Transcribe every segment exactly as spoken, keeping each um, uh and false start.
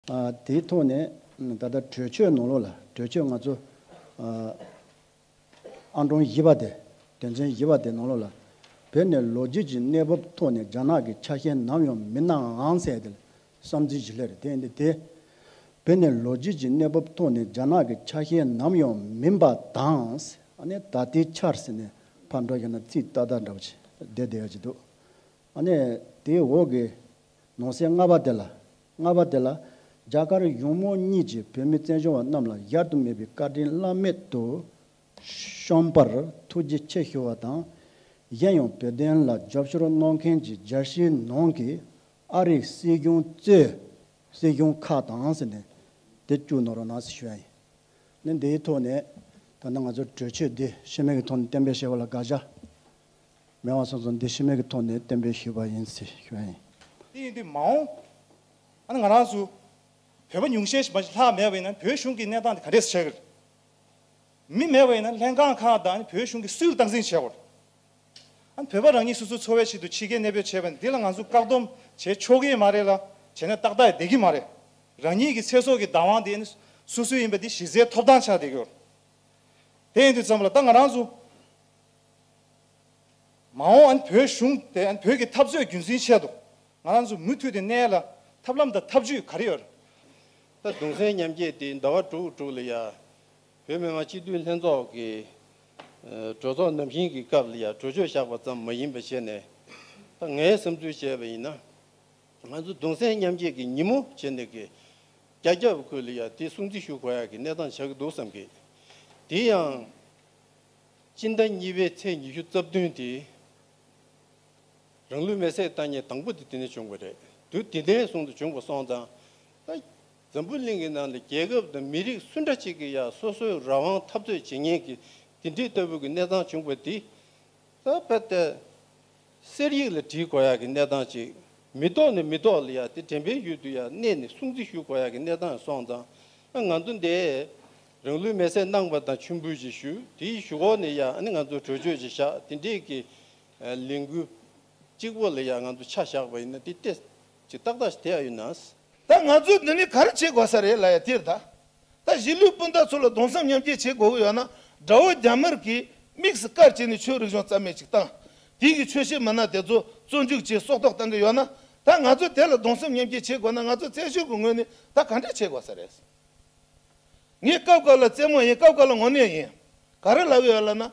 ཨ། དེའི་ཐོག་ནས་ད་ལྟ་གྲོས་ཆོད་ནང་ལོགས་ལ། གྲོས་ཆོད་ང་ཚོ་ཨ་ཨང་གྲངས་བཞི་པ་དེ། དོན་ཚན་བཞི་པ་དེ་ནང་ལོགས་ལ། བོད་ནས་ལོ་རྒྱུས་ཀྱི་གནས་བབ་ཐོག་ནས་རྒྱ་ནག་གི་ཆ་ཤས་ནམ་ཡང་མིན་ནའང་ཟེར་ཏེ་བསམ་ཚུལ་ཞིག་སླེབས་རེད། དེ་ཡིན་དུས་དེ། བོད་ནས་ལོ་རྒྱུས་ཀྱི་གནས་བབ་ཐོག་ནས་རྒྱ་ནག་གི་ཆ་ཤས་ནམ་ཡང་མིན་པ་དང་། ཨ་ནི་ད་ལྟའི་ཆར་ཟེར་ནས་ཕར་འགྲོ་བཞག་ན་ཚིག་ཏག་ཏག་འདྲ་པོ་ཅིག་བསྡད་བསྡད་ཡ་ཅིག་འདུག་ཨ་ནི་དེའི་འོག་གི་ནང་གསེས་ལྔ་པ་དེ་ལ། ལྔ་པ་དེ་ལ། རྒྱ་གར་གཞུང་མང་གཉིས་ཀྱིས་བོད་མི་བཙན་བྱོལ་བ་རྣམས་ལ་གཞལ་དུ་མེད་པའི་བཀའ་དྲིན་བླ་མེད་དུ་བསྐྱངས་པར་ཐུགས་རྗེ་ཆེ་ཞུ་བ་དང་། གཞན་ཡང་བོད་དོན་ལ་རྒྱབ་སྐྱོར་གནང་མཁན་གྱི་རྒྱལ་སྤྱིའི་ནང་གི་ཨ་རིའི་སྲིད་གཞུང་གཙོས་སྲིད་གཞུང་ཁག་དང་ཟེར་ནས་དེ་བཅུག་གནང་རོགས་གནང་ཟེར་ཞུ་ཡ་ཡིན། ནི་འདིའི་ཐོག་ནས་ད་ནི་ང་ཚོ་གྲོས་ཆོད་འདི་ཤི་མེད་ཀྱི་ཐོག་ནས་གཏན་འབེབས་བྱས་པ་ལ་དགག་བྱ་མེད་པ་སོང་ཙང་། འདི་ཤི་མེད་ཀྱི་ཐོག་ནས་གཏན་འབེབས་ཞུས་པ་ཡིན་ཟེར་ཞུ་ཡ་ཡིན། དེ་ཡིན་དུས་མ་འོངས་ཨ་ནི་ང་རང་ཚོ་བོད་པ་ཉུང་ཤས་ཤིག་མ་ཞིག་ལྷག་མེད་པ་ཡིན་ན། བོད་གཞུང་གི་གནས་སྟངས་དེ་ག་འདྲས་བྱེད་ཀྱི་རེད། མི་མེད་པ་ཡིན་ན་ལྷན་ཁང་ཁག་དང་ཨ་ནི་བོད་གཞུང་གིས་སུས་སྟངས་འཛིན་བྱེད་དགོས་རེད། ཨ་ནི་བོད་པ་རང་ཉིད་སོ་སོའི་འཚོ་བའི་ཆེད་དུ་ཕྱི་རྒྱལ་གནས་སྤོས་བྱས་པ་ཡིན་ན། འདི་ལ་ང་ཚོ་བཀག་སྡོམ་བྱེད་ཆོག་གི་མ་རེད་ལ། བྱས་ན་ཏག་ཏག་བསྡད་ཀྱི་མ་རེད། རང་ཉིད་ཀྱི་ཚེ་སྲོག་གི་བདག་དབང་དེ་ཨ་ནི་སོ་སོའི་ཡིན་པ་འདི་གཞི་རྩའི་ཐོབ་ཐང་ཆགས་བསྡད་ཀྱི་ཡོད་རེད། དེ་ཡིན་དུས་ཙམ་ལ་ད་ང་རང་ཚོ་མ་འོངས་ཨ་ནི་བོད་གཞུང་དེ་ཨ་ནི་བོད་ཀྱི་འཐབ་རྩོད་རྒྱུན་འཛིན་ཆེད་དུ་ང་རང་ཚོ་མུ་མཐུད་དེ་གནས་ལ་ཐབས་ལམ་དང་ཐབས་ཇུས་ག་རེ་ཡོད་རེད། ད་གདུང་སེམས་མཉམ་སྐྱེད་དེ་ཟླ་བ་དྲུག་དྲུག་ལ་ཡ་བོད་མི་མང་སྤྱི་འཐུས་ལྷན་ཚོགས་ཀྱི་ཨ་གྲོས་ཚོགས་ནང་བཞིན་གྱི་སྐབས་ལ་ཡ་གྲོས་ཆོད་བཞག་པ་ཙམ་མ་ཡིན་པ་བྱས་ནས། ད་ངའི་བསམ་ཚུལ་བྱས་པ་ཡིན་ན། ང་ཚོ་གདུང་སེམས་མཉམ་སྐྱེད་ཀྱི་ཉིན་མོ་བྱས་ནས་ཀྱི་རྒྱ་ཁྱབ་ཁུལ་ལ་ཡ་དེ་སྲུང་བརྩི་ཞུ་དགོས་ཡ་གི་གནས་སྟངས་ཆགས་ཀྱི་འདུག་བསམ་གི། དེ་ཡང་སྤྱི་ཟླ་གཉིས་པའི་ཚེས་ཉི་ཤུ་རྩ་བདུན་དེ་རང་ལུས་མེར་སྲེག་བཏང་མཁན་དང་པོ་དེ་དེ་ནས་བྱུང་བ་རེད། དུས་དེ་ནས་བཟུང་དུ་བྱུང་བ་སོང་ཙང་། ད་འཛམ་བུ་གླིང་གི་ནང་ལ་རྒྱལ་ཁབ་དང་མི་རིགས་སུ་འདྲ་ཅིག་གི་ཡ་སོ་སོའི་རང་དབང་འཐབ་རྩོད་བྱེད་མཁན་གྱི་དེ་འདྲའི་ལྟ་བུ་གི་གནས་སྟངས་བྱུང་བ་དེ། ད་དཔེ་དེ་གསེར་ཡིག་ལ་བྲིས་དགོས་ཡག་གི་གནས་སྟངས་ཅིག་མི་ཐོག་ནས་མི་ཐོག་ལ་ཡ་དེ་དྲན་པའི་ཡུལ་དུ་ཡ་གནས་ནས་སྲུང་བརྩི་ཞུ་དགོས་ཡག་གི་གནས་སྟངས་སོང་ཙང་། ང་ཚོ་འདི་རང་ལུས་མེར་སྲེག་གནང་བ་དང་མཆོད་འབུལ་ཅིག་ཞུ། དེའི་གཞུག་གུ་ནས་ཡ་ཨ་ནི་ང་ཚོ་གྲོས་ཆོད་ཅིག་བཞག་དེ་འདྲས་ཀྱི་ལས་འགུལ་གཅིག་པོ་ལ་ཡ་ང་ཚོ་ཆ་བཞག་པ་ཡིན་ན་དེ་ཏོག་ཙམ་ཏག་ཏག་ཞིག་བསྡད་ཡ་ཡོད་ན། ད་ང་ཚོས་འདི་ནས་ག་རེ་བྱེད་དགོས་ས་རེད་ལབ་ཡ་དེ་རེད་ད། ད་གཞིས་ལུས་སྤུན་ཟླ་ཚོ་ལ་གདུང་སེམས་མཉམ་སྐྱེད་བྱེད་དགོས་ཀྱི་ཡོད་ན། དགྲ་བོ་རྒྱ་དམར་གྱིས་དམིགས་སུ་བཀར་བྱས་ནས་ཆོས་རིག་གཞུང་རྩ་མེད་ཅིག་བཏང་། དེ་གི་ཆོས་བཤད་མི་སྣ་དེ་ཚོ་བཙོན་འཇུག་བྱས་སྲོག་ཐོག་བཏང་གི་ཡོད་ན། ད་ང་ཚོས་དེ་ལ་གདུང་སེམས་མཉམ་སྐྱེད་བྱེད་དགོས་ན། ང་ཚོ་བཙན་བྱོལ་གྱི་ངོས་ནས་ད་ག་འདྲ་བྱེད་དགོས་ས་རེད། ངས་སྐབས་སྐབས་ལ་རྩེད་མོ་ཡིན། སྐབས་སྐབས་ལ་དངོས་གནས་ཡིན། ག་རེ་ལབ་ཀྱི་ཡོད་ལབ་ན།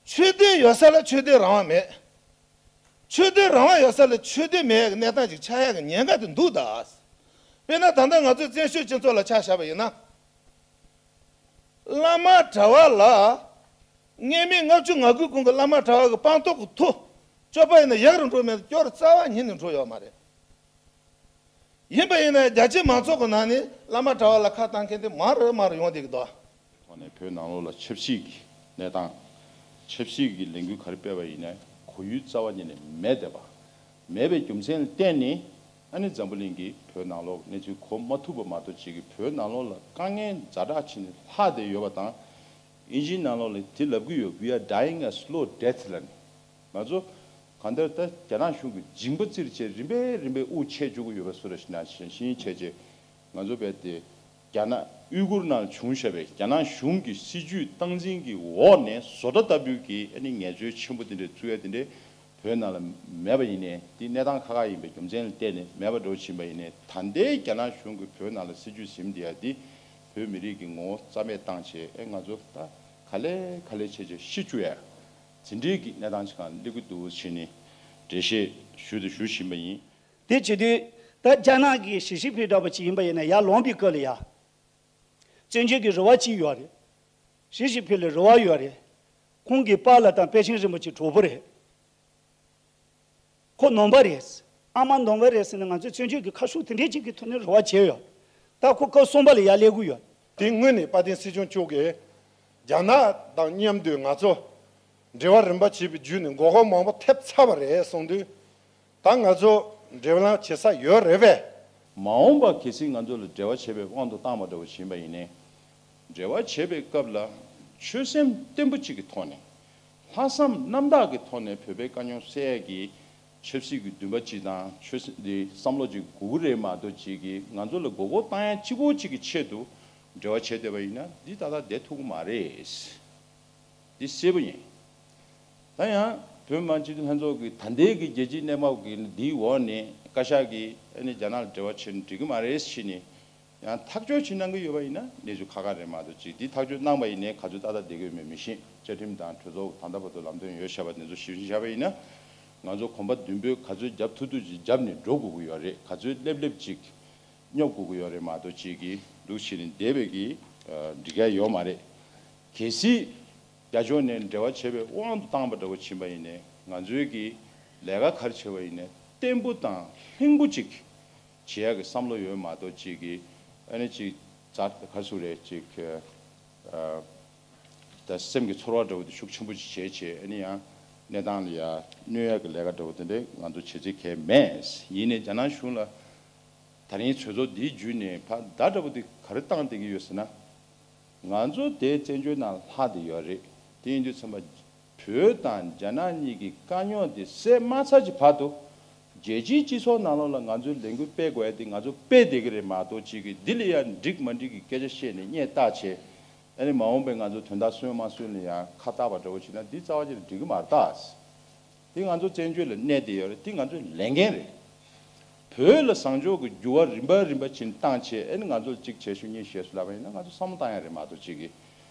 ཆོས་དད་ཡོད་ས་ལ་ཆོས་དད་རང་དབང་མེད། ཆོས་དད་རང་དབང་ཡོད་ས་ལ་ཆོས་དད་མེད་ཡག་གི་གནས་སྟངས་ཅིག་ཆགས་ཡག་གི་ཉེན་ཁ་དེ་འདུག་ད། དཔེར་ན་ད་ལྟ་ང་ཚོའི་བཙན་བྱོལ་སྤྱི་ཚོགས་ལ་ཆ་བཞག་པ་ཡིན་ན། བླ་མ་གྲྭ་བ་ལ། སྔས་མའི་ལྔ་བཅུ་ང་དགུའི་གོང་གི་བླ་མ་གྲྭ་བ་གི་སྤངས་རྟོགས་ཀྱི་མཐུ་སྤྱོད་པ་ཡིན་ན་ཡག་རུ་འགྲོ་མེད། སྐྱོ་རུ་རྩ་བ་ཉིད་ནས་འགྲོ་ཡོད་མ་རེད། ཡིན་པ་ཡིན་ན་རྒྱ་ཆེ་མང་ཚོགས་ཀྱི་ནང་ནས་བླ་མ་གྲྭ་བ་ལ་ཁ་བཏང་མཁན་དེ་མང་རུ་མང་རུ་ཡོང་བསྡད་ཀྱི་འདུག་ཐོག་ནས་བོད་ནང་ལོགས་ལ་ཆབ་སྲིད་ཀྱི་གནས་སྟངས། ཆབ་སྲིད་ཀྱི་ལས་འགུལ་ག་རེ་སྤེལ་བ་ཡིན་ན་གོ་ཡུལ་རྩ་བ་ཉིད་ནས་མེད་བསྡད་པ། མེད་པའི་རྒྱུ་མཚན་ལ་བརྟེན་ནས། ཨ་ནི་འཛམ་བུ་གླིང་གིས་བོད་ནང་ལོགས་གནས་ཚུལ་གོ་མ་ཐུབ་པ་མ་གཏོགས་བྱེད་ཀྱི། བོད་ནང་ལོགས་ལ་དཀའ་ངལ་ཛ་དྲག་ཕྱིན་ནས་ལྷག་བསྡད་ཡོད་པ་དང་། ཨིན་ཇིའི་ནང་ལོགས་ལ་དེ་ལབ་ཀྱི་ཡོད། We are dying a slow death ལབ་ནས། ང་ཚོ་གང་ལྟར་ད་རྒྱ་ནག་གཞུང་གི་མཇིང་པ་བཙིར་བྱས་རིམ་པས་རིམ་པས་དབུགས་ཆད་འཇུག་གི་ཡོད་པ་བཟོ་འདྲ་ཞིག་ནང་བཞིན་བྱས་རྗེས། ང་ཚོ་བས་ཏེ་རྒྱ་ནག་ཨུའི་གུར་ནང་བྱུང་བཞག་པའི་རྒྱ་ནག་གཞུང་གི་སྲིད་བྱུས་སྟངས་འཛིན་གྱི་འོག་ནས་བཟོ་གྲྭ་ལྟ་བུའི་གི་ཨ་ནི་ངལ་རྩོལ་ཆེན་པོ་དེ་འདྲ་བཙུགས་ཡ་དེ་འདྲ་བོད་ནང་ལ་མེད་པ་ཡིན་ནའི། དེ་གནས་སྟངས་ཁག་ཁག་ཡིན་པའི་རྒྱུ་མཚན་ལ་བརྟེན་ནས་མེད་པ་འགྲོ་ཕྱིན་པ་ཡིན་ནའི། ད་ལྟའི་རྒྱ་ནག་གཞུང་གིས་བོད་ནང་ལ་སྲིད་བྱུས་ཟིན་བསྡད་ཡ་དེ་བོད་མི་རིགས་ཀྱི་ངོ་བོ་རྩ་མེད་བཏང་བྱས། ཨེ་ང་ཚོ་ད་ག་ལེ་ག་ལེ་བྱས་བྱས་ཤི་བཅུག་ཡ། དེ་འདྲའི་གི་གནས་སྟངས་ཅིག་སྒང་སླེབས་ཀྱི་འདུག་ཟེར་ནས་འགྲེལ་བཤད་ཞུ་དང་ཞུ་བཞིན་པ་ཡིན། དེ་བྱེད་དུས་ད་རྒྱ་ནག་གི་ཞི་ཅིན་ཕིང་འདྲ་པོ་ཅིག་ཡིན་པ་ཡིན་ན། ཡར་ལངས་པའི་སྐབས་ལ་ཡ་བཙན་བྱོལ་གྱི་རེ་བ་ཅིག་ཡོད་རེད། ཞི་ཅིན་ཕིང་ལ་རེ་བ་ཡོད་རེད། ཁོང་གི་པཱ་ལགས་དང་པཎ་ཆེན་རིན་པོ་ཆེ་གྲོགས་པོ་རེད། ཁོ་ནང་པ་རེད། ཨ་མ་ནང་པ་རེད་ཟེར་ནས་ང་ཚོས་བཙན་བྱོལ་གྱི་ཁ་ཕྱོགས་དེ་འདྲའི་ཅིག་གི་ཐོག་ནས་རེ་བ་བྱས་ཡོད། ད་ཁོ་སྐབས་གསུམ་པ་ལ་ཡར་སླེབས་ཀྱི་ཡོད། དེ་སྔོན་ནས་དཔལ་ལྡན་སྲིད་སྐྱོང་མཆོག་གིས་རྒྱ་ནག་དང་མཉམ་དུ་ང་ཚོ་འབྲེལ་བ་རིམ་པ་བྱས་པའི་བརྒྱུད་ནས་མགོ་སྐོར་མང་པོ་ཐེབས་ཚར་བ་རེད་གསུངས་དུས། ད་ང་ཚོ་འབྲེལ་ལམ་བྱེད་ས་ཡོད་རེད་པས། མ་འོངས་པ་གལ་སྲིད་ང་ཚོ་ལ་འབྲེལ་བ་བྱེད་པའི་དབང་དུ་བཏང་བ་འདྲ་བོ་ཡིན་པ་ཡིན་ནའི། འབྲེལ་བ་བྱེད་པའི་སྐབས་ལ་ཆོད་སེམས་བརྟན་པོ་གཅིག་གི་ཐོག་ནས། ལྷག་བསམ་རྣམ་དག་གི་ཐོག་ནས་བོད་པའི་དཀའ་རྙོག་སེལ་ཡས་ཀྱི་ ཆབ་སྲིད་ཀྱི་འདུན་པ་གཅིག་དང་ཆོས་སྲིད་འདི་བསམ་བློ་གཅིག་དགོས་ཀྱི་རེད་མ་གཏོགས་གཅིག་གིས་ང་ཚོ་ལ་མགོ་སྐོར་བཏང་ཡ་གཅིག་པོ་གཅིག་གི་ཆེད་དུ་འབྲེལ་བ་བྱས་བསྡད་པ་ཡིན་ན་འདི་ཏག་ཏག་བསྡད་ཐུབ་ཀྱི་མ་རེད། འདི་གསལ་པོ་ཡིན། ད་ཡང་བོད་མི་མང་སྤྱི་འཐུས་ལྷན་ཚོགས་ཀྱིས་ད་ལྟའི་གི་རྒྱལ་སྤྱིའི་གནས་བབ་ཀྱི་འདིའི་འོག་ནས་བཀའ་ཤག་གིས་ཨ་ནི་རྒྱ་ནག་ལ་འབྲེལ་བ་བྱས་ན་འགྲིག་གི་མ་རེད་ཟེར་ནས་ཡང་ཐག་གཅོད་ཅིག་གནང་གི་ཡོད་པ་ཡིན་ན་གནས་ཚུལ་ཁག་ཁག་རེད་མ་གཏོགས་ཅིག་འདི་ཐག་གཅོད་གནང་པ་ཡིན་ནའི་ག་ཚོད་ཏག་ཏག་བསྡད་ཀྱི་ཡོད་མེད་མི་ཤེས། བཅའ་ཁྲིམས་དང་གྲོས་ཚོགས་ད་ལྟ་བར་དུ་ལམ་སྟོན་ཡོད་བཞག་པ་དེ་ཚོ་ཞིབ་བཤེར་བྱས་པ་ཡིན་ན་ང་ཚོ་གོམ་པ་མདུན་སྤོས་ག་ཚོད་རྒྱབ་ཐུབ་ཐུབ་ཅིག་རྒྱབ་ནས་འགྲོ་དགོས་ཀྱི་ཡོད་རེད། ག་ཚོད་སླེབས་སླེབས་ཅིག་སྙོབ་དགོས་ཀྱི་ཡོད་རེད་མ་གཏོགས་ཅིག་གིས་འདུག་བྱས་ནས་བསྡད་པའི་གི་འགྲིག་ཡ་ཡོད་མ་རེད། གལ་སྲིད་རྒྱ་ཕྱོགས་ནས་འབྲེལ་བ་བྱས་པའི་དབང་དུ་བཏང་པ་འདྲ་བོ་ཕྱིན་པ་ཡིན་ནའི་ང་ཚོའི་གི་ལས་ཀ་ག་རེ་བྱས་པ་ཡིན་ནའི་བརྟན་པོ་དང་ལྷིང་པོ་ཅིག་བྱེད་ཡ་གི་བསམ་བློ་ཡོད་མ་གཏོགས་ཅིག་གིས་ཨ་ནི་ཅིག་ཛ་ག་རེ་ཟེར་རེད་ཅིག་ཨ་ད་སེམས་ཀྱི་ཚོར་བ་འདྲ་བོ་དེ་ཤུགས་ཆེན་པོ་ཅིག་བྱས་བྱས་ཨ་ནི་ཡང་གནས་སྟངས་ལ་ཡ་གནོད་ཡ་གི་ལས་ཀ་འདྲ་བོ་དེ་འདྲས་ང་ཚོ་བྱེད་རྩིས་གང་ཡང་མེད། ཡིན་ནའི་རྒྱ་ནག་གཞུང་ལ་ད་རིང་གྲོས་ཚོགས་འདིའི་བརྒྱུད་ནས་ཕར་བརྡ་འདྲ་བོ་དེ་ག་རེ་བཏང་བསྡད་ཀྱི་ཡོད་ཟེར་ན། ང་ཚོ་དེ་བཙན་བྱོལ་ནང་ལྷག་བསྡད་ཡོད་རེད། དེ་ཡིན་དུས་ཙམ་པ་བོད་དང་རྒྱ་ནག་གཉིས་ཀྱི་དཀའ་རྙོག་དེ་སེལ་མ་ཚར་གྱི་བར་དུ་རྒྱལ་སྤྱིའི་སྤྱི་ཚོགས་ནང་ལོགས་ལ་ང་ཚོའི་ལས་འགུལ་སྤེལ་དགོས་ཡ་དེ་ང་ཚོ་སྤེལ་བསྡད་ཀྱི་རེད་མ་གཏོགས་ཅིག་གིས་འདི་ལ་ཡ་འགྲིག་མ་འགྲིག་གི་སྐད་ཆ་བཤད་ནས་སྙད་བཏགས་བྱས་ཨ་ནི་མ་འོངས་པའི་ང་ཚོ་དོན་དག་སོན་མ་སོན་ལ་ཡ་ཁ་བཏགས་པ་འདྲ་བོ་བྱས་ན་འདི་རྩ་བ་ཉིད་ནས་འགྲིག་གི་མ་རེད་ད། དེ་ང་ཚོ་བཙན་བྱོལ་ལ་གནས་བསྡད་ཡོད་རེད། དེ་ང་ཚོའི་ལས་འགན་རེད། བོད་ལ་བཟང་ཕྱོགས་ཀྱི་འགྱུར་བ་རིམ་པ་རིམ་པ་ཕྱིན་བཏང་བྱས་ཨ་ནི་ང་ཚོ་ལ་གཅིག་བྱས་ཤོག་གཉིས་བྱས་ཤོག་ལབ་པ་ཡིན་ན་ང་ཚོ་བསམ་བློ་བཏང་ཡ་རེད་མ་གཏོགས་གཅིག་གིས་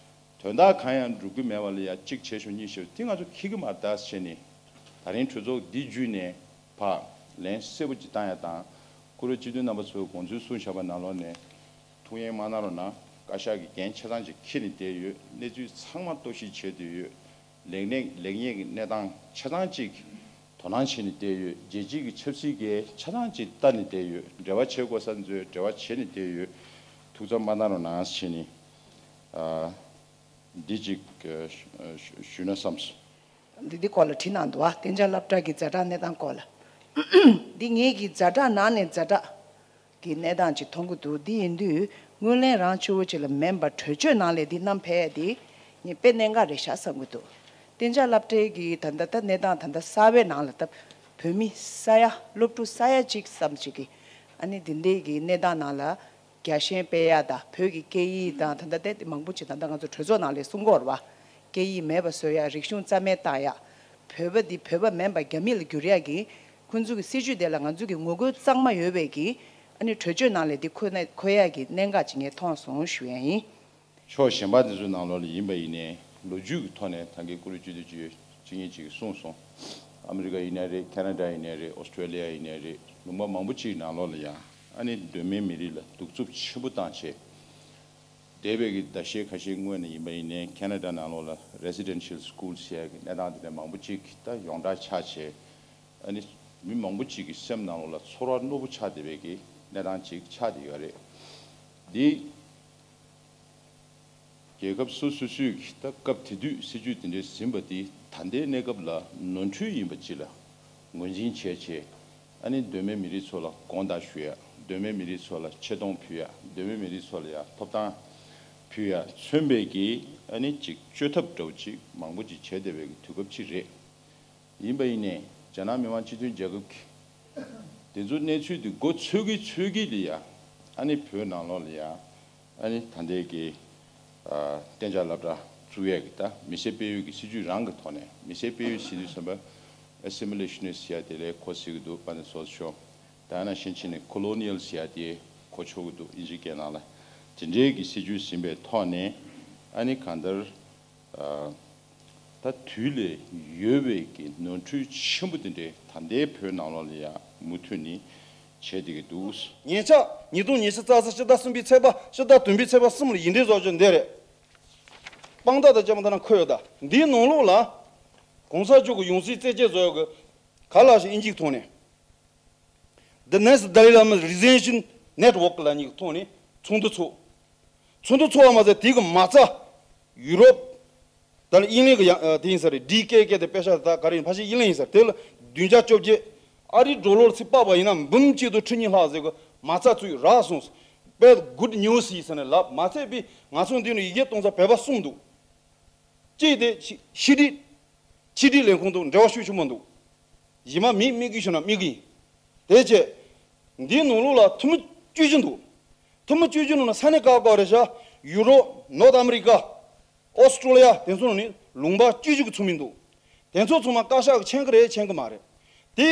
དོན་དག་གང་ཡང་འགྲུབ་ཀྱི་མེད་པ་ལ་ཡ་གཅིག་བྱས་ཤོག་གཉིས་བྱས་ཤོག་དེ་ང་ཚོ་འཁྱེར་གྱི་མ་རེད་ད་བྱས་ནས་ད་རིང་གྲོས་ཚོགས་འདི་བརྒྱུད་ནས་ཕར་ལན་གསལ་པོ་ཅིག་བཏང་ཡ་དང་བཀུར་འོས་སྤྱི་འཐུས་རྣམ་པ་ཚོས་དགོངས་ཚུལ་གསུངས་བཞག་པ་ནང་ལོགས་ནས་ཐུགས་ཡེངས་མ་གནང་རོགས་གནང་། བཀའ་ཤག་གིས་འགན་ཆ་ཚང་ཅིག་འཁྱེར་ནས་བསྡད་ཡོད། གནས་ཚུལ་ཚང་མ་རྟོག་ཞིབ་བྱས་བསྡད་ཡོད། ལེགས་གནས་ལེགས་ཉེས་ཀྱི་གནས་སྟངས་ཆ་ཚང་གཅིག་དོ་སྣང་བྱས་ནས་བསྡད་ཡོད། རྒྱལ་སྤྱིའི་གི་ཆབ་སྲིད་ཀྱི་ཆ་ཚང་གཅིག་ལྟ་ནས་བསྡད་ཡོད། འབྲེལ་བ་བྱེད་དགོས་ས་ཚོས་འབྲེལ་བ་བྱས་ནས་བསྡད་ཡོད། ཐུགས་འཚབ་མ་གནང་རོགས་གནང་ཟེར་ནས་ཨ་འདི་གཅིག་ཨ་ཞུ་ཞུ་ན་བསམས་སོང་། འདི་འདི་སྐོར་ལ་བྲིས་གནང་འདུག་བ། གཏན་འཇགས་སློབ་གྲྭ་གི་ཛ་དྲག་གནས་སྟངས་སྐོར་ལ། འདི་ངེད་ཀྱི་ཛ་དྲག་ནང་ནས་ཛ་དྲག་གི་གནས་སྟངས་ཅིག་མཐོང་གི་འདུག་འདི་ཡིན་དུས་དངུལ་ལེན་རང་ཆུ་བོ་ཆེ་ལ་མིན་པར་གྲོས་ཆོད་ནང་ལས་འདི་བསྣམས་ཕེབས་ཡ་འདི་ངས་དཔེ་གནད་འགག་རེད་ཤག་བསམ་གི་འདུག་གཏན་འཇགས་སློབ་གྲྭའི་གི་ད་ལྟ་ད་གནས་སྟངས་ད་ལྟ་གསར་བའི་ནང་ལ་ད་བོད་མི་ས་ཡ་སློབ་ཕྲུག་ས་ཡ་གཅིག་ཙམ་ཅིག་གི་ཨ་ནི་འདི་འདྲའི་གི་གནས་སྟངས་ནང་ལ་རྒྱ་ཞེན་སྤེལ་ཡ་དང་བོད་ཀྱི་སྐད་ཡིག་དང་ད་ལྟ་དེ་མང་པོ་ཅིག་ད་ལྟ་ང་ཚོ་གྲོས་ཚོགས་ནང་ལས་གསུང་གི་ཡོད་རེད་བ། སྐད་ཡིག་མེད་པ་བཟོ་ཡ། རིག་གཞུང་རྩ་མེད་བཏང་ཡ། བོད་པ་འདི་བོད་པ་མིན་པ་རྒྱ་མི་ལ་བསྒྱུར་ཡ་གི་ཁོང་ཚོ་གི་སྲིད་བྱུས་དེ་ལ་ང་ཚོ་གི་ངོ་རྒོལ་གཙང་མ་ཡོད་པའི་གི་ཨ་ནི་གྲོས་ཆོད་ནང་ལས་འདི་འཁོད་ན་འཁོད་ཡ་གི་གནད་འགག་ཅིག་ངས་མཐོང་སོང་ཞུ་ཡ་ཡིན། ཕྱོགས་གཞན་པ་དེ་ཚོའི་ནང་ལོགས་ལ་ཡིན་པ་ཡིན་ནའི་ལོ་རྒྱུས་ཀྱི་ཐོག་ནས་ད་གིན་བཀུར་འོས་སྤྱི་འཐུས་ཅིག་ཅིག་ཡིན་ཅིག་གསུངས་སོང་། ཨ་མི་རི་ཀ་ཡིན་ནའི་རེད། ཁེ་ན་ཌ་ཡིན་ནའི་རེད། ཨོ་སི་ཀྲོ་ལི་ཡ་ཡིན་ནའི་རེད། ལུང་པ་མང་པོ་ཅིག་ནང་ལོགས་ལ་ཡང་ཨ་ནི་གདོད་མའི་མི་རིགས་ལ་གདུག་རྩུབ་ཆེན་པོ་བཏང་བྱས། འདས་པའི་གི་ཟླ་ཤས་ཁ་ཤས་སྔོན་ནས་ཡིན་པ་ཡིན་ནའི་ཁེ་ན་ཌ་ནང་ལོགས་ལ་Residential School ཟེར་ཡ་གི་གནས་སྟངས་དེ་འདྲ་མང་པོ་ཅིག་ད་ཡོངས་གྲགས་ཆགས་བྱས། ཨ་ནི་མི་མང་པོ་ཅིག་གི་སེམས་ནང་ལོགས་ལ་ཚོར་བ་རྣོ་པོ་ཆགས་བསྡད་པའི་གི་གནས་སྟངས་ཅིག་ཆགས་བསྡད་ཡོད་རེད། འདི་རྒྱལ་ཁབ་སོ་སོ་སོས་ཀྱི་ད་སྐབས་དེ་དུས་སྲིད་ཇུས་དེ་འདྲའི་ཟིན་པ་དེ་ད་ལྟའི་གནས་སྐབས་ལ་ནོར་འཁྲུལ་ཡིན་པ་ཅིག་ལ་ངོས་འཛིན་བྱས་བྱས། ཨ་ནི་གདོད་མའི་མི་རིགས་ཚོ་ལ་དགོངས་དག་ཞུ་ཡ། གདོད་མའི་མི་རིགས་ཚོ་ལ་ཆེ་མཐོང་ཕུལ་ཡ། གདོད་མའི་མི་རིགས་ཚོ་ལ་ཡ་ཐོབ་ཐང་ཕུལ་ཡ་མཚོན་པའི་གི་ཨ་ནི་ཅིག་བཅོས་ཐབས་འདྲ་བོ་ཅིག་མང་པོ་ཅིག་བྱས་བསྡད་པའི་གི་དུས་སྐབས་ཅིག་རེད། ཡིན་པ་ཡིན་ནའི་རྒྱ་ནག་མི་དམངས་སྤྱི་མཐུན་རྒྱལ་ཁབ་ཀྱི་དེ་ཚོ་གནས་ཚུལ་དེ་མགོ་ཚོད་ཀྱི་ཚོད་ཀྱི་ལ་ཡ་ཨ་ནི་བོད་ནང་ལོགས་ལ་ཡ་ཨ་ནི་ད་ལྟའི་གི་ཨ་གཏན་འཇགས་སློབ་གྲྭ་བཙུགས་ཡས་ཀྱི་ད་མི་སེར་སྤེལ་ཡུལ་གྱི་སྲིད་ཇུས་རང་གི་ཐོག་ནས་མི་སེར་སྤེལ་ཡུལ་ཟེར་དུས་ཙམ་པ་Assimilationist ཟེར་ཡ་དེ་ལས་གོ་སྲིད་ཀྱི་འདུག་དཔལ་ལྡན་ཚོགས་གཙོ་མཆོག་ད་ནང་བཞིན་བྱས་ནས་Colonial ཟེར་ཡ་དེ་གོ་ཆོག་གི་འདུག་དབྱིན་ཇིའི་སྐད་ནང་ལ། དེ་འདྲའི་གི་སྲིད་ཇུས་ཟིན་པའི་ཐོག་ནས་ཨ་ནི་གང་ལྟར། ད་དུས་ལས་ཡོལ་བའི་གི་ནོར་འཁྲུལ་ཆེན་པོ་དེ་འདྲའི་ད་ལྟའི་བོད་ནང་ལོགས་ལ་ཡང་མུ་མཐུད་ནས་བྱས་བསྡད་ཀྱི་འདུག་ཉེ་ཆར་ཉིས་སྟོང་ཉི་ཤུ་རྩ་གསུམ་ཕྱི་ཟླ་གསུམ་པའི་ཚེས་པ་ཕྱི་ཟླ་བདུན་པའི་ཚེས་པ་གསུམ་ལ་ཡིག་འབྲེལ་བཟོ་རྒྱུ་འདི་རེད། དཔང་རྟགས་དང་བཅས་པ་འདི་ན་འཁོད་ཡོད། ད་འདིའི་ནང་ལོགས་ལ་གོང་ས་མཆོག་གི་ཡང་སྲིད་རྩད་གཅོད་བཟོ་ཡག་གི་ག་ལ་ཞིག་དབྱིན་ཇིའི་ཐོག་ནས། The Next Dalai Lama Resignation Network ལབ་མཁན་གྱི་ཐོག་ནས་ཚོགས་འདུ་ཚོགས། ཚོགས་འདུ་ཚོགས་པ་མ་ཟད་དེ་གི་མ་རྩ་ཡུ་རོབ་དང་དབྱིན་ལན་གྱི་ཡང་དེ་ཡིན་ས་རེད། ཌི་ཀེ་ཀེ་དེ་པེ་ཤ་ད་ག་རེ་ཡིན་ཕལ་ཆེར་དབྱིན་ལན་ཡིན་ས་རེད། དེ་ལ་བདུན་བརྒྱ་བཅོ་བརྒྱད། ཨ་རིའི་ཌོ་ལར་ཚིག་དཔག་པ་ཡིན་ན་འབུམ་གཅིག་དང་ཁྲི་གཉིས་ལྷག་ཟེར་གི་མ་རྩ་ཚུད་རག་སོང་། དཔེ་good news ཡིན་ས་ནས་ལབ་མ་ཚད་པའི་ང་ཚོ་འདི་ནས་ཡི་གེ་གཏོང་ས་བོད་པ་གསུམ་འདུག་གཅིག་དེ་ཕྱི་ཕྱི་དྲིལ་ཕྱི་དྲིལ་ལས་ཁུངས་དང་འབྲེལ་བ་ཤུགས་ཆེན་པོ་འདུག་གཞི་མ་མིའི་དམིགས་ཡུལ་ཞུ་ན་དམིགས་ཡུལ་ཡིན། དེ་བྱས། འདིའི་ནང་ལོགས་ལ་ཐུན་མོང་སྤྱོད་རྒྱུ་འདུག་ཐུན་མོང་སྤྱོད་རྒྱུ་ནང་ན་ས་གནས་ཁག་ཁག་རེད་ཤག་ཡུ་རོབ། ནོར་ཐ་ཨ་མི་རི་ཀ། ཨོ་སི་ཀྲོ་ལི་ཡ། དེ་ཚོ་ནང་ནས་ལུང་པ་སྤྱོད་རྒྱུ་གི་ཚོགས་མི་འདུག་དེ་ཚོ་ཚང་མ་བཀའ་ཤག་གིས་མཁྱེན་གི་རེད། མཁྱེན་གི་མ་རེད། དེ་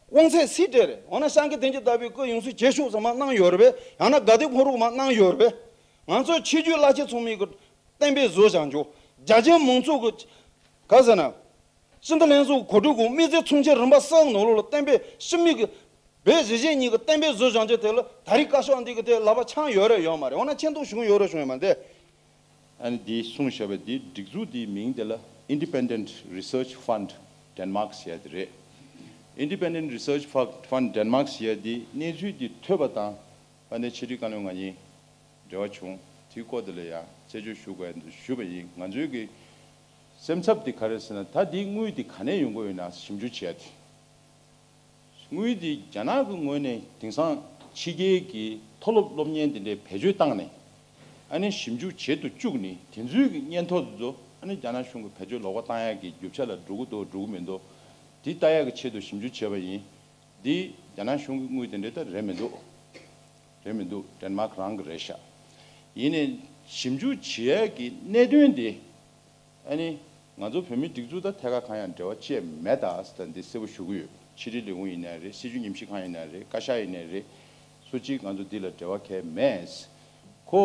དབང་ཚད་སུས་སྤྲད་རེད། འོ་ན་སངས་རྒྱས་བསྟན་རྒྱས་ལྟ་བུའི་སྐུ་ཡོངས་སུ་རྗེས་ཤུལ་ཚང་མ་གནང་ཡོད་རེད་པས། ཡང་ན་དགའ་ལྡན་ཕོ་བྲང་མ་གནང་ཡོད་རེད་པས། ང་ཚོ་ཆོས་བརྒྱུད་བླ་ཆེན་ཚོགས་མི་གི་བསྟན་པའི་བཟོ་བཞག་རྒྱུ། རྒྱ་ཆེན་མང་ཚོགས་ཀྱི། ག་ཟེར་ན། སྤྱི་འཐུས་ལྷན་ཚོགས་གོ་སྒྲིག་གི་མི་ཚེ་མཚུངས་ཆོས་རིམ་པ་གསུམ་ནང་ལོགས་ལ་བསྟན་པའི་ཕྱི་མིག་གི་བོད་གཞིས་བྱེས་གཉིས་ཀྱི་བསྟན་པའི་བཟོ་བཞག་རྒྱུ་དེ་ལ་ད་རེས་བཀའ་ཤག་འདི་གི་དེ་ལག་པ་འཆང་ཡོད་རེད་ཡོད་མ་རེད། འོ་ན་མཁྱེན་རྟོགས་ཞུ་གི་ཡོད་རེད་ཞུ་ཡོད་མ་རེད། ཨ་ནི་འདི་གསུངས་བཞག་པའི་འདི་སྒྲིག་འཛུགས་འདིའི་མིང་དེ་ལ་Independent Research Fund Denmark ཟེར་ཡ་དེ་རེད། Independent Research Fund Denmark ཟེར་ཡ་འདི་གནས་ཚུལ་འདི་ཐོས་པ་དང་ཨ་ནི་ཕྱི་དྲིལ་བཀའ་བློན་ང་གཉིས་འབྲེལ་བ་བྱུང་། དེའི་སྐོར་དེ་ལ་ཡང་རྩད་གཅོད་ཞུ་དགོས་ཞུས་པ་ཡིན། ང་ཚོའི་གི་སེམས་འཚབ་དེ་ག་རེ་ཟེར་ན། ད་འདིའི་དངུལ་དེ་ག་ནས་ཡོང་གི་ཡོད་ན་ཞིབ་འཇུག་བྱས་ཏེ། དངུལ་དེ་རྒྱ་ནག་གི་ངོས་ནས་དེང་སང་ཕྱི་རྒྱལ་གྱི་མཐོ་སློབ་སློབ་གཉེར་དེ་འདྲའི་བེད་སྤྱོད་བཏང་ནས། ཨ་ནི་ཞིབ་འཇུག་བྱེད་དུ་བཅུག་ནས་དེ་ཚོའི་གི་སྙན་ཐོ་དེ་ཚོ་ཨ་ནི་རྒྱ་ནག་གཞུང་གི་བེད་སྤྱོད་ལོག་པ་བཏང་ཡག་གི་རྒྱུ་ཆ་ལ་འགྲོ་གི་འདུག་འགྲོ་གི་མི་འདུག་དེ་ལྟ་ཡག་གི་ཆེད་དུ་ཞིབ་འཇུག་བྱས་པ་ཡིན། འདི་རྒྱ་ནག་གཞུང་གི་དངུལ་དེ་འདྲའི་ད་རེད་མི་འདུག་རེད་མི་འདུག Denmark རང་གི་རེད་ཤག་ཡིན་ནའི་ཞིབ་འཇུག་བྱེད་ཡག་གི་གནད་དོན་དེ། ཨ་ནི་ང་ཚོ་བོད་མིའི་སྒྲིག་འཛུགས་དང་ཐད་ཀར་གང་ཡང་འབྲེལ་བ་བཅད་མེད་ད་ཟེར་ད་འདི་གསལ་པོ་ཞུ་གི་ཡོད། ཕྱི་དྲིལ་ལས་ཁུངས་ཡིན་ནའི་རེད། སྲིད་བྱུས་ཉམས་ཞིབ་ཁང་ཡིན་ནའི་རེད། བཀའ་ཤག་ཡིན་ནའི་རེད། སུ་གཅིག་ང་ཚོ་འདི་ལ་འབྲེལ་བ་གང་ཡང་མེད། ཁོ་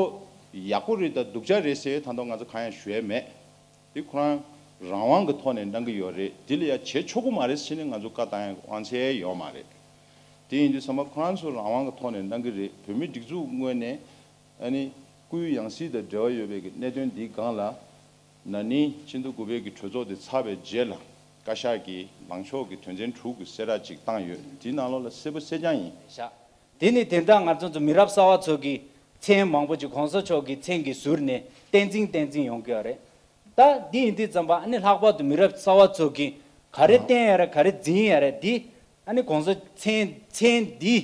ཡག་པོ་རེད་ད་སྡུག་ཅག་རེད་ཟེར་ད་དུང་ང་ཚོ་གང་ཡང་ཞུ་ཡ་མེད། དེ་ཁོ་རང་རང་དབང་གི་ཐོག་ནས་གནང་གི་ཡོད་རེད། དེ་ལ་ཡ་བྱེད་ཆོག་གི་མ་རེད་ཟེར་ནས་ང་ཚོ་བཀའ་བཏང་ཡ་དབང་ཚད་ཡོད་མ་རེད། དེ་ཡིན་དུས་ཙམ་པ་ཁོ་རང་ཚོ་རང་དབང་གི་ཐོག་ནས་གནང་གི་རེད། བོད་མིའི་སྒྲིག་འཛུགས་ངོས་ནས་ཨ་ནི་སྐུའི་ཡང་སྲིད་དང་འབྲེལ་བ་ཡོད་པའི་གི་གནད་དོན་འདིའི་སྒང་ལ། ན་ནིང་ཕྱི་ཟླ་དགུ་པའི་གི་གྲོས་ཚོགས་དེ་ཚར་བའི་རྗེས་ལ་བཀའ་ཤག་གིས་ལངས་ཕྱོགས་ཀྱི་དོན་ཚན་དྲུག་གི་གསལ་བསྒྲགས་ཅིག་བཏང་ཡོད། དེའི་ནང་ལོགས་ལ་གསལ་པོ་གསལ་རྐྱང་ཡིན། ཤག་དེ་ནི་དེ་འདྲ་ང་ཚོ་ཚོ་མི་རབས་གསར་བ་ཚོ་གི་མཚན་མང་པོ་ཅིག་གོང་ས་མཆོག་གི་མཚན་གྱིས་ཟུར་ནས་བསྟན་འཛིན་བསྟན་འཛིན་ཡོང་གི་ཡོད་རེད། ད་འདི་ཡིན་དུས་ཙམ་པ་ཨ་ནི་ལྷག་པར་དུ་མི་རབས་གསར་བ་ཚོ་གི་ག་རེ་བསྟན་ཡ་རེད། ག་རེ་འཛིན་ཡ་རེད། འདི་ཨ་ནི་གོང་ས་མཚན་མཚན་འདི་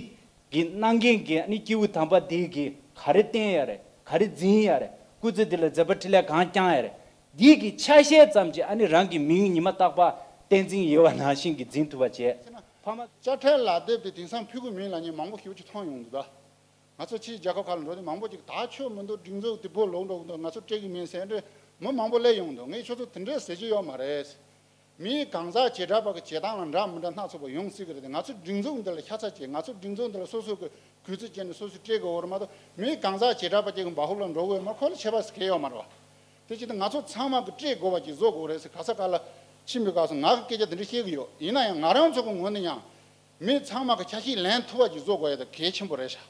གི་གནང་མཁན་གྱི་ཨ་ནི་སྐྱེས་བུ་དམ་པ་འདི་གི་ག་རེ་བསྟན་ཡ་རེད། ག་རེ་འཛིན་ཡ་རེད། སྐུ་ཚེ་འདི་ལ་མཛད་པ་འཕྲིན་ལས་གང་བསྐྱངས་ཡ་རེད། འདི་གི་ཆ་ཤས་ཙམ་ཅིག་ཨ་ནི་རང་གི་མིང་ཉི་མ་རྟག་པར་བསྟན་འཛིན་ཡོད་པ་ནང་བཞིན་གྱི་འཛིན་ཐུབ་པ་བྱས། ཕ་མ། དཔྱ་ཁྲལ་ལག་དེབ་དེ་དེང་སང་ཕུལ་གི་མིན་ལབ་མཁན་མང་པོ་ཞེ་པོ་ཅིག་མཐོང་ཡོང་འདུག་ད། ང་ཚོ་ཕྱིའི་རྒྱལ་ཁབ་ཁག་ལ་འགྲོ་དུས་མང་པོ་ཅིག་ད་ཆོས་མི་འདུག་སྒྲིག་འཛུགས་དེ་བོ་ལོག་འགྲོ་གི་འདུག་ང་ཚོ་སྤྲད་གི་མིན་ཟེར་འདྲ་མི་མང་པོ་སླེབས་ཡོང་འདུག་ངས་ཁྱོད་ཚོ་དེ་འདྲ་ཟེར་གྱི་ཡོད་མ་རེད། མིའི་གང་ཟག་བྱེ་བྲག་པ་གི་བྱེད་སྟངས་ལ་འདྲ་མི་འདྲ་སྣ་ཚོགས་པ་ཡོང་སྲིད་གི་རེད་དེ། ང་ཚོ་སྒྲིག་འཛུགས་འདི་ལ་ཤ་ཚ་བྱེད། ང་ཚོ་སྒྲིག་འཛུགས་འདི་ལ་སོ་སོ་གི་གུས་བརྩི་བྱས་ནས་སོ་སོས་སྤྲད་དགོས་རེད་མ་གཏོགས། མིའི་གང་ཟག་བྱེ་བྲག་པ་ཅིག་གི་འབའ་ཧུ་ལ་འགྲོ་དགོས་མ། ཁོ་ལ་ཁྱད་པར་ཟེར་གང་ཡང་ཡོད་མ་རེད་བ། དེ་བྱས་ཏེ་ང་ཚོ་ཚང་མ་གི་སྤྲད་དགོས་པ་ཅིག་བཟོ་དགོས་རེད་ཟེར། ག་ས་ག་ལ་ཕྱིན་པའི་སྐབས་སུ་ང་གི་སྐད་ཆ་འདི་འདྲ་བཤད་གི་ཡོད། ཡིན་ན་ཡང་ང་རང་ཚོ་གི་ངོས་ནས་ཡང་མི་ཚང་མ་གི་ཆ་ཤས་ལེན་ཐུབ་པ་ཅིག་བཟོ་དགོས་ཡ་དེ་གལ་ཆེན་པོ་རེད་ཤག་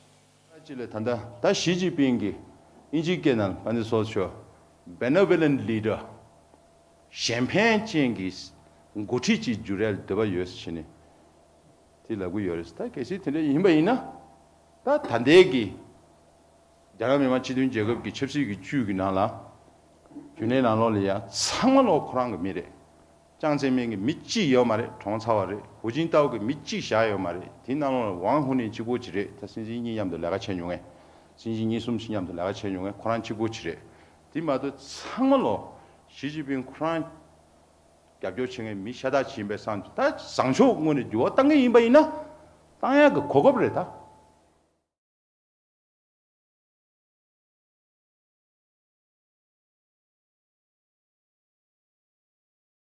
ཅིག་ལས་ད་ལྟ་ད་ཞི་ཅིན་ཕིང་གིས་དབྱིན་ཇིའི་སྐད་ནང་ཕན་ཚུན་སོགས་ཆོས་benevolent leader གཞན་ཕན་ཅན་གྱི་འགོ་ཁྲིད་ཅིག་འགྱུར་ཡ་འདོད་པ་ཡོད་ཟེར་ནས་དེ་ལབ་གི་ཡོད་རེད། ད་གལ་སྲིད་དེ་འདྲ་ཡིན་པ་ཡིན་ན། ད་ད་ལྟའི་གི་རྒྱ་ནག་མི་དམངས་སྤྱི་མཐུན་རྒྱལ་ཁབ་ཀྱི་ཆབ་སྲིད་ཀྱི་བཅུད་ཀྱི་ནང་ལ་རྒྱུན་ལས་ནང་ལོགས་ལ་ཡ་ཚང་མ་ལོག་ཁོ་རང་གི་མི་རེད། ཅང་ཙེ་མིན་གྱི་མི་གཅིག་ཡོད་མ་རེད། གྲོངས་ཚར་བ་རེད། ཧུའུ་ཅིན་ཏའོ་གི་མི་གཅིག་བཞག་ཡོད་མ་རེད། དེའི་ནང་ལོགས་ལ་ཝང་ཧུ་ནིང་གཅིག་པོ་ཅིག་རེད། ད་སྲིད་འཛིན་གཉིས་མཉམ་དུ་ལས་ཀ་བྱས་མྱོང་ངས། སྲིད་འཛིན་གཉིས་གསུམ་ཞིག་མཉམ་དུ་ལས་ཀ་བྱས་མྱོང་ངས། ཁོ་རང་གཅིག་པོ་ཅིག་རེད། དེ་མ་གཏོགས་ཚང་མ་ལོག་ཞི་ཅིན་ཕིང་ཁོ་རང་རྒྱབ་སྐྱོར་བྱེད་མཁན་མི་ཤ་སྟག་ཅིག་ཡིན་པའི་བསམ། ད་བཟང་ཕྱོགས་ངོས་ནས་འགྱུར་བ་གཏང་གི་ཡིན་པ་ཡིན་ན། གཏང་ཡག་གི་གོ་སྐབས་རེད་ད།